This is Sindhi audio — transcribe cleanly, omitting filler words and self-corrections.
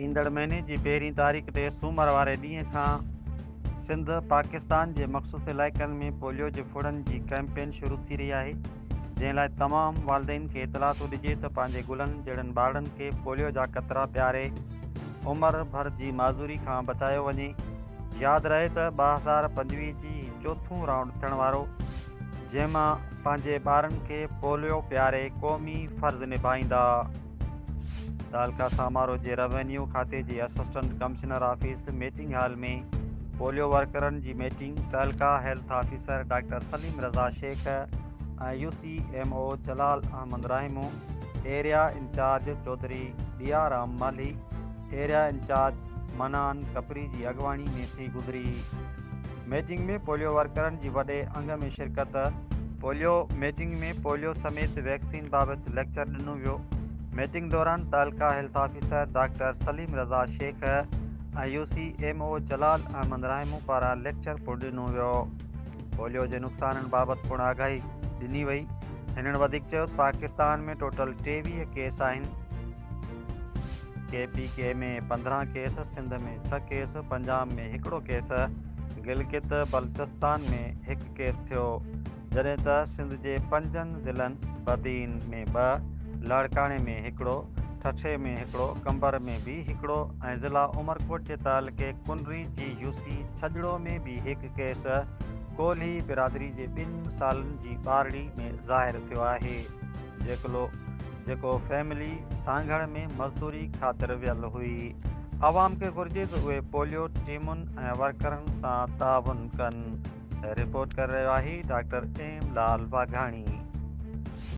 ايندڙ مهيني جي پهرين تاريخ تي سومر واري ڏينهن کان سنڌ پاڪستان جي مخصوص علائقن ۾ پوليو جي ڦڙن جي ڪئمپين شروع ٿي رهي آهي جنهن لاء تمام والدين کي اطلاع ٿو ڏجي ته پنهنجي گلن جهڙن ٻارڙن کي پوليو جا قطرا پياري عمر ڀر جي معذوري کان بچايو وڃي ياد رهي ته 2025 جي هي چوٿون رائونڊ ٿيڻ وارو جنهن مان پنهنجي ٻارن کي پوليو پياري قومي فرض نڀائيندا. تعلقه سامارو جي روينيو کاتي جي assistant commissioner office meeting hall ۾ polio ورڪرن جي ميٽنگ تعلقه health officer doctor Saleem Raza Shaikh ۽ U C M O Jalal Ahmed Rahimo, area incharge Chaudhry Diyaram Malhi, area incharge Manan Kapri جي اڳواڻي ۾ ٿي گذري. ميٽنگ ۾ پوليو ورڪرن جي وڏي انگ ۾ شرڪت. پوليو ميٽنگ ۾ پوليو سميت ويڪسين بابت ليڪچر ڏنو ويو. ميٽنگ دوران تعلقه health officer doctor Saleem Raza Shaikh ۽ U C M O Jalal Ahmed Rahimo پاران ليڪچر پڻ ڏنو ويو. پوليو جي نقصانن بابت پڻ آگاهي ڏني وئي. هنن وڌيڪ چيو ته پاڪستان ۾ ٽوٽل 23 ڪيس آهن. ڪي پي ڪي ۾ 15 ڪيس، سنڌ ۾ 6 ڪيس، پنجاب ۾ هڪڙو ڪيس، گلگت بلتستان ۾ هڪ ڪيس ٿيو، جڏهن ته سنڌ جي پنجن ضلعن بدين ۾ ٻه، لاڙڪاڻي ۾ هڪڙو، ٺٽي ۾ هڪڙو، قمبر ۾ به هڪڙو ۽ ضلع عمرڪوٽ جي تعلقي ڪنري جي يوسي ڇڄڙو ۾ به هڪ ڪيس ڪولهي برادري جي ٻن سالن جي ٻارڙي ۾ ظاهر ٿيو آهي. جيڪلو جيڪو فيملي سانگهڙ ۾ مزدوري خاطر ويل هئي. عوام کي گهرجي ته اهي پوليو ٽيمن ۽ ورڪرن سان تعاون ڪن. رپورٽ ڪري رهيو آهي ڊاڪٽر ايم لال واگهاڻي.